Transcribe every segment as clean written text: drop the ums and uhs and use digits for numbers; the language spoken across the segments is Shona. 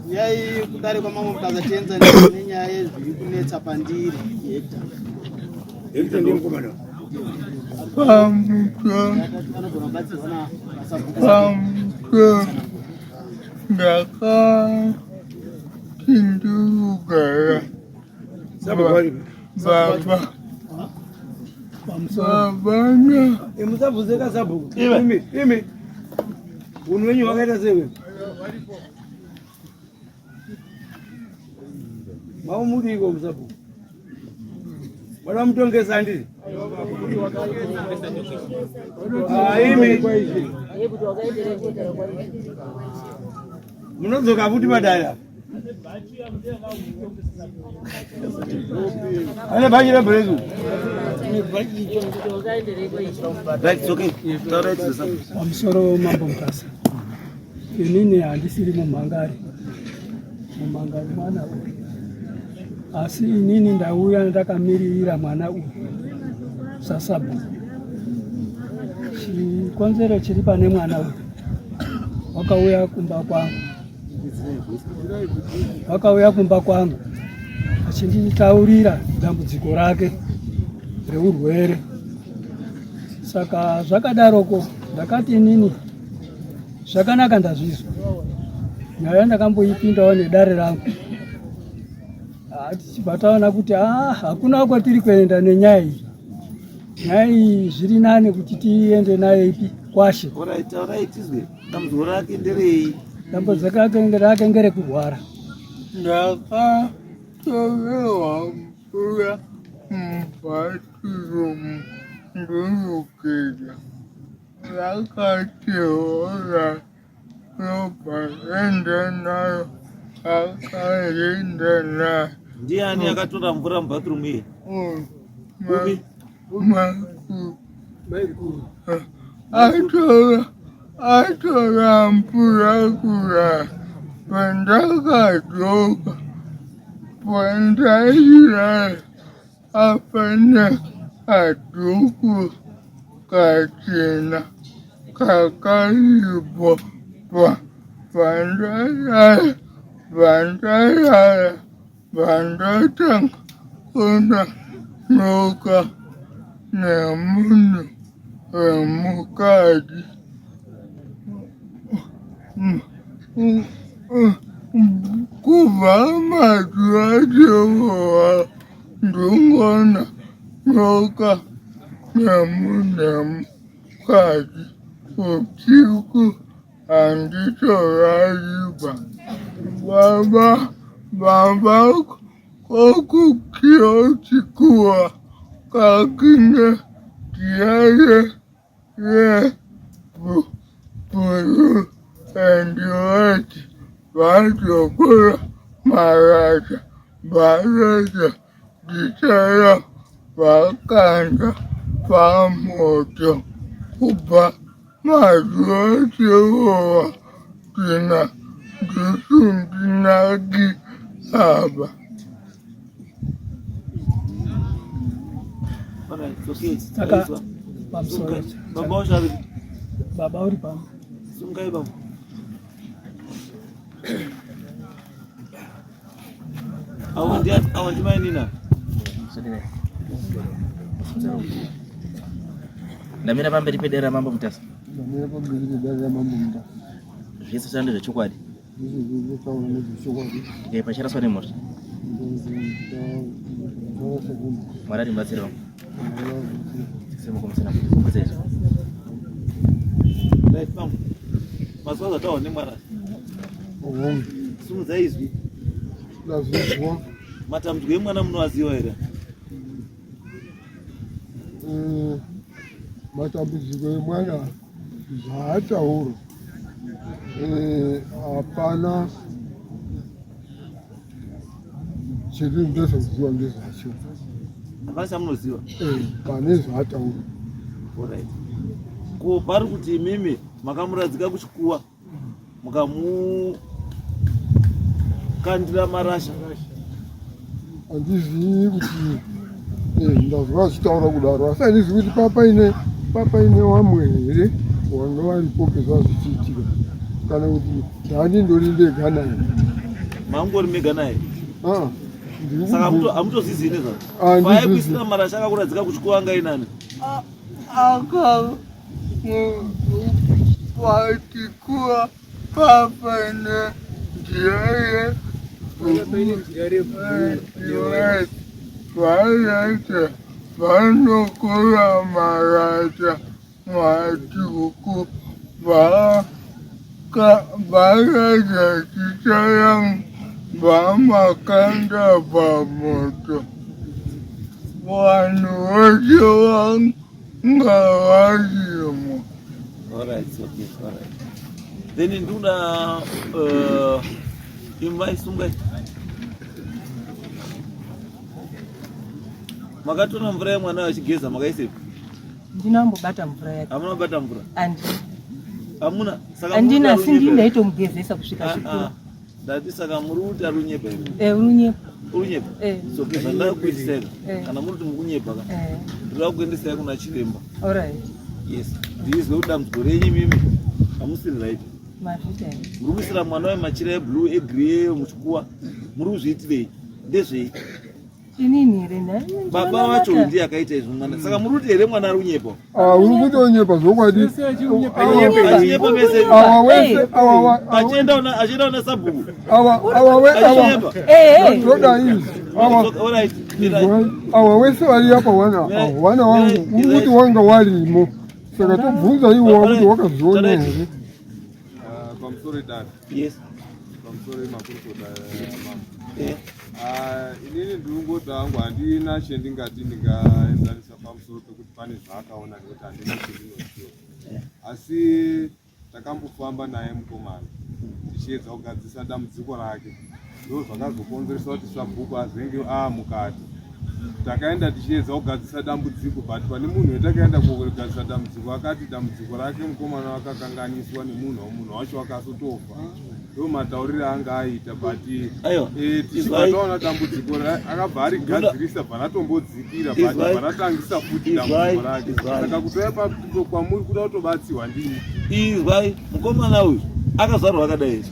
Uyai kudare kwamambo Mutasa tienza nenyaya yezviri kunetsa pandiri hekta. Hekta ndiye mukomana. Anogona kubatsirwa nasabhuku. Ndakapindugara Baba. Baba. Musabvunze ka sabhuku. Imi, imi. Unhu wenyu wakaita sei wewe? Maumudiko musabhuku. Mwana mutongesa handiti? Ah, imi. Munodzoka futi padare apa. Ane bhachi rebhurezu. Pamusoro mambo Mutasa, inini handisiri mumhangari, mumhangari mwana uyu, asi inini ndauya ndakamiririra mwana uyu sasabhuku. Chikonzero chiri pane mwana uyu, wakauya kumba kwangu vakauya kumba kwangu achinditaurira dambudziko rake reurwere. Saka zvakadaroko ndakati inini zvakanaka ndazvizwa nyaya ndakamboipindawo nedare rangu ah, tichibva taona kuti ah, hakuna kwatiri kuenda nenyaya iyi nyaya iyi zviri nani kuti tiende naye ipi kwashe Dambudziko rake nderei? Dambudziko rake rake ngerekurwara. Ndakatorerwa mvura mubathroom ndonogeza vakati hora robva enda nayo akaenda nayo. Ndiani akatora mvura mubathroom iye? Upi? Maikuru. Atora atora mvura kura pandakadzoka pandairara apana kadhuku kachena kakaripo pandarara pandarara Pandatanga kuona nyoka nemunhu wemukadzi kubva mazuva acho ndingoona nyoka nemunhu wemukadzi usiku Handitorariba baba baba kokukiochikuwa kakine tiare ye bhuru and white vadzokora marasha vareza ndichaya vakanda pamoto kubva Mazuva achewa tina ndisundinaki aba. Saka pamusoro baba uri pano. Sungai baba. Awo ndimai nina. Ndamira pamberi pedare ramambo Mutasa. Ndamira pamberi pedare ramambo Mutasa. Zvese zvanga zvechokwadi. Zvese zvinotaura nezvechokwadi. Ndikaipa charaswa nemhosva. Mwari ari mubatsiri wangu. Semukomusina kuti izvo. Right, mambo. Mazuva zvataura nemwari. Simudza izwi. Ndazvinzwa. Matambudziko emwana munoaziva here? Eh, matambudziko emwana zvaataura eh, hapana chiri ndezvakuziva ndezvacho hapana chamunoziva eh, pane zvaataura Alright. Ko pari kuti imimi makamuradzika kuchikuwa mukamukandira marasha handizivi kuti Eh, ndazwa vachitaura kudaro asi handizivi kuti papaine papaine wamwe here wanga varipo pezva zvichiitika kana kuti ndani ndori ndega naye. Mangori mega naye? Ah, ndiri Saka kubvunza. hamutozvizivi nezvazvo? Ah, ndizvizvi. Paikuisira marasha akakuradzika kuchikuva angainani? Aka watikua papaine njira vayaita vanokura marata matuku varaza chitayang vamakanda pamoto vanhu vose vanga varimo. Alright, okay, alright. Then nduna imai sungai. Makatora mvura yemwana achigeza makaisepi? Ndinambobata mvura yake. Hamuna kubata mvura? Andina. Hamuna? Saka Andina, muri asi kuti ndini arunyepa here? ndaitomugezesa kusvika Ah, ah. chikuru. Ndati saka muri kuti arunyepa here? Eh, urunyepa. Urunyepa? Eh. So okay, zvandava kuitisai ka. Eh. Kana muri kuti mukunyepa ka. Eh, Ndoda kuendesai kuna chiremba. alright. Yes. Ndizwe kuti dambudziko renyu imimi hamusiri right. Mazvita here? Muri kuisira mwana wemachira eblue egrey muchikuwa. Muri kuzviitirei? Ndezvei? Inini here nhai? Baba vacho ndiye akaita izvi mwana. Saka muri kuti here mwana ari kunyepa? Ah, uri kutonyepa zvokwadi. Achinyepa mese. Awa wese awa Achienda una achienda una sabhuku. awa awa we awa Achinyepa. Eh, eh. ndoda izvi awa. Alright. Alright. Awa wese vari apa wana awa wana wangu uri kuti wanga warimo saka tobvunza iwo kuti wakazviona here. Pamusoro idare. Yes. Pamusoro yemakurukota mambo. Eh. Ah, inini ndiri hangu handina chendingati ndingaenzanisa pamusoro pekuti pane zvaakaona nekuti handina chendinoziva, asi takambofamba naye mukomana tichiedza kugadzirisa dambudziko rake. Ndo zvakazokonzeresa kuti sabhuku azenge aamukati. Takaenda tichiedza kugadzirisa dambudziko, but pane munhu wetakaenda kugadzirisa dambudziko akati dambudziko rake mukomana wakakanganiswa nemunhu, munhu wacho akazotofa. Ndo matauriro anga aita, but Aiwa. tichibva taona dambudziko akabva arigadzirisa, bva ratombodzikira, but Izwai. bva ratangisa futi Izwai. dambudziko rake. Izwai. Saka kutouya kwamuri kuda kutobatsirwa ndini. Izwai, mukomana uyu akazvarwa akadai.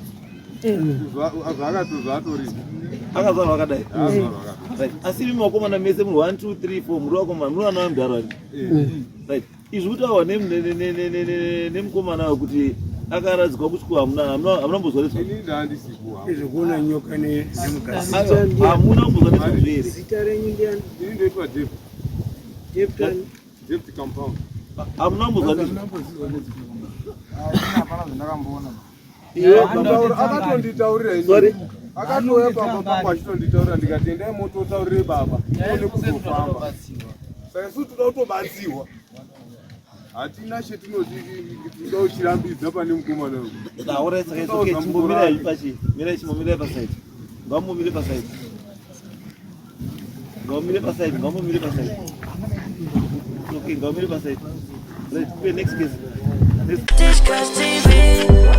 Zvaakatori. Akazvarwa akadai. Akazvarwa akadai. Right. Asi imi vakomana mese muri 1 2 3 4 muri vakomana, muri vana vemudhara. Right. Izvi kutaurwa nemukomana uyu kuti akaradzikwa kuchikoro hamuna kumbozwa nezvazvo? Ini ndaandisipo. Izvekuona nyoka nemukadzi. Aiwa, hamuna kumbozwa nezvazvo here? Zita renyu ndiani? Ini ndoitwa David. Deputy. Deputy Compound. Hamuna kumbozwa nezvazvo? Hapana zvandakamboona. Akatonditaurira Sorry? ini, akatouya pamba pangu achitonditaurira, ndikati endai mototaurire baba tione kuzofamba. Saka isusu toda kutobatsirwa, hatina chetinoti tinoda kuchirambidza pane mukomana uyu. Alright, saka it's okay. Chimbomirai pachi. Mirai, chimbomirai paside. Ngambomire paside. Ngambomire paside, ngambomire paside. Okay, ngambomire paside. Right, next case. Next. Discuss TV.